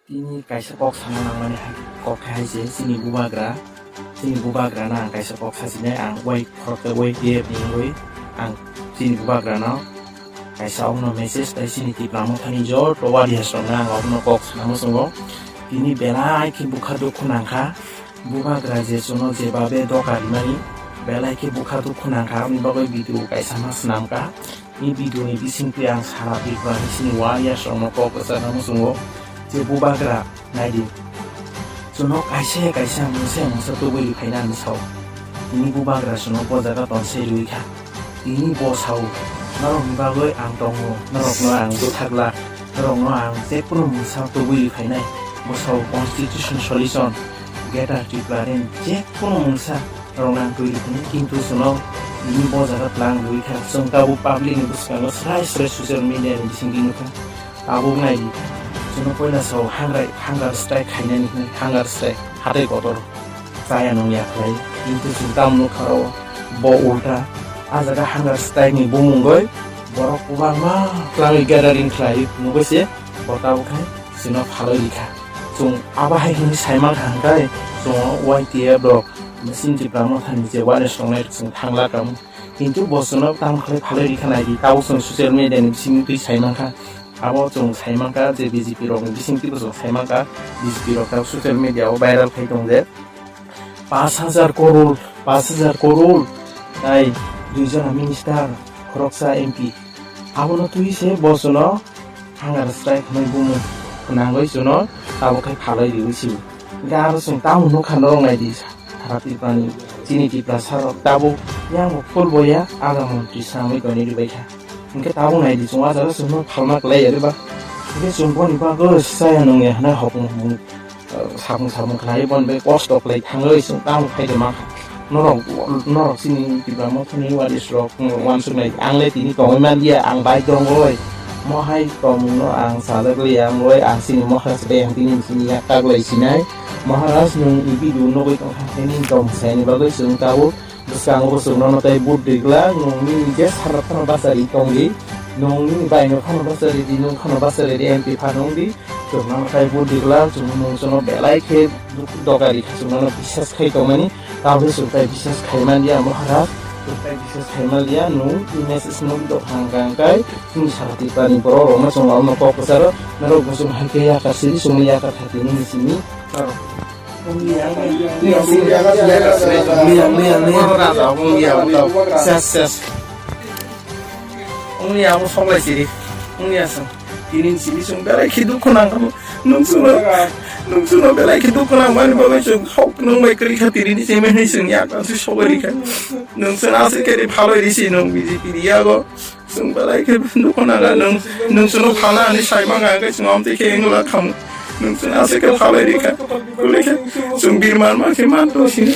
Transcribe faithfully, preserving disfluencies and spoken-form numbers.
Tini kaisa kok sana nangmani hai, kok khe hai se chini bubagra, chini bubagra no ang kaisa kok sasinai, ang wai khoroksa wai khe ringwi ang chini bubagra no kaisa okno message tai chini Tipra Mothani joto warriors rok no ang okno kok sana muchungo. Tini belai khe bwkha dukhu nangkha, bubagra je chuno jebabe doka rimani belai khe bwkha dukhu nangkha, aboni bagwi video kaisa ma swnamkha. I video ni bisingtwi ang sara Tripura ni sini warriors rokno kok kwchangna muchungo je bubagra naidi. Chuno kaisa ya kaisa mungsa ya mungsa tubui riphaina hinwi sao. Tini bubagra chuno bo jaga tonsai rwi kha. Tini bo sao, norokni bagwi ang tongo, norokno ang bwthakla, norokno ang jekunu mungsa tubui riphainai. Bo sao constitution solution, Greater Tripura ni jekunu mungsa rok nang twi rwkhe, kintu chwngno bini bo jaga tlang rwui kha. Chwng tabuk public ni bwskango srai srai social media ni bisingtwi nukha. Tabuk nai di, chwngno poila sao hangrai, hunger strike khainani hwnwi, hunger strike, hatai kotor chaya nung ya khlai. Kintu chwng tamo nukha ro, bo ulta a jaga hunger strike ni bumungoi borok kwbangma twlangwi gathering khlai nugwi se bo tabuk hai chwngno phalwi rikha. Chwng abo hai hwnwi sai mankha hwnkhe chwng Y T F rok Chini Tipra Mothani je wireless tongnai rok chwng thangla kamo. Kintu bo chwngno tamo khlai phalwi rikha nai di, tabuk chwng social media ni bisingtwi sai mankha. Abo chwng sai mankha je B J P rokni bisingtwi bo chwng sai mankha. B J P rok tabuk social media o viral khai tong je. Pash hajar koror, pash hajar koror, tai dui jona minister, khoroksa M P. Abono twi se bo chwngno hunger strike hwnwi bumung khwnangwi chwngno tabuk khai phalwi riwi sio. Hwnkhe aro chwng tamo nukha norok nai di, sara Tripurani chini Tiprasa rok tabuk yang bo phul boya aga montri samwi tongwi rwbaikha. Hwnkhe tabuk nai di, chwng ah jaga chwngno phalma klai ya rwba. Hwnkhe chwng boni bagwi chaya nung ya hwnwi hopung hopung, eh, sapung sapung khlai boni bai kosto khlai thangwi chwng tamo khai de mankha. Norok, norok chini Tipra Mothani warriors rok, norok uansuknai, ang le tini tongwi manliya, ang bai tongwi. Mohai tongmungno ang sajak liya, ang bai ang chini Maharaj bai ang tini chini yak tak lai sinai. Maharaj nwng i video nugwi tongkha, tini tong saini bagwi chwng tabuk bwskango bo chwngno tei vote rwgwlak, nwng nini je sarno phano bachari tongdi, nwng nini baino phano bachari di, nwng phano bachari di, M P phano wngdi. Chwngno khai vote rwgwlak, chwng nwng chwngno belai khe doka rikha, chwngno bisas khai tongmani, tabukhe chwng tai bisas khai manliya, Maharaj, chwng tai bisas khai manliya, nwng i message nwng dophang kang kai, chwng sara Tiprani borok rokno chwng rokno kok kwcharo, norok bo chwng hai khe yakar sidi, chwngno yakar kha tini nini simi. Wngya, wngya, wngya. Ses, ses. Wngya, abo soklai siri. Wngya, sa. Tini sini sung belai khe dukhu nang kamo. Nung suno, nung suno belai khe dukhu nang mani bagwi sung hok nung bai kwrwi kha tini ni simi hinwi sung yak nang sui sobai rikha. Nung suno aswk khe ri phalwi risi nung B J P ri yago. Chwng belai khe dukhu nang nung, nung suno phalna hinwi sai manga khe chwng amtwi khe wngla khamu. Nung suno aswk khe phalwi rikha. Kwlwi khe chwng birman ma khe man tong sini.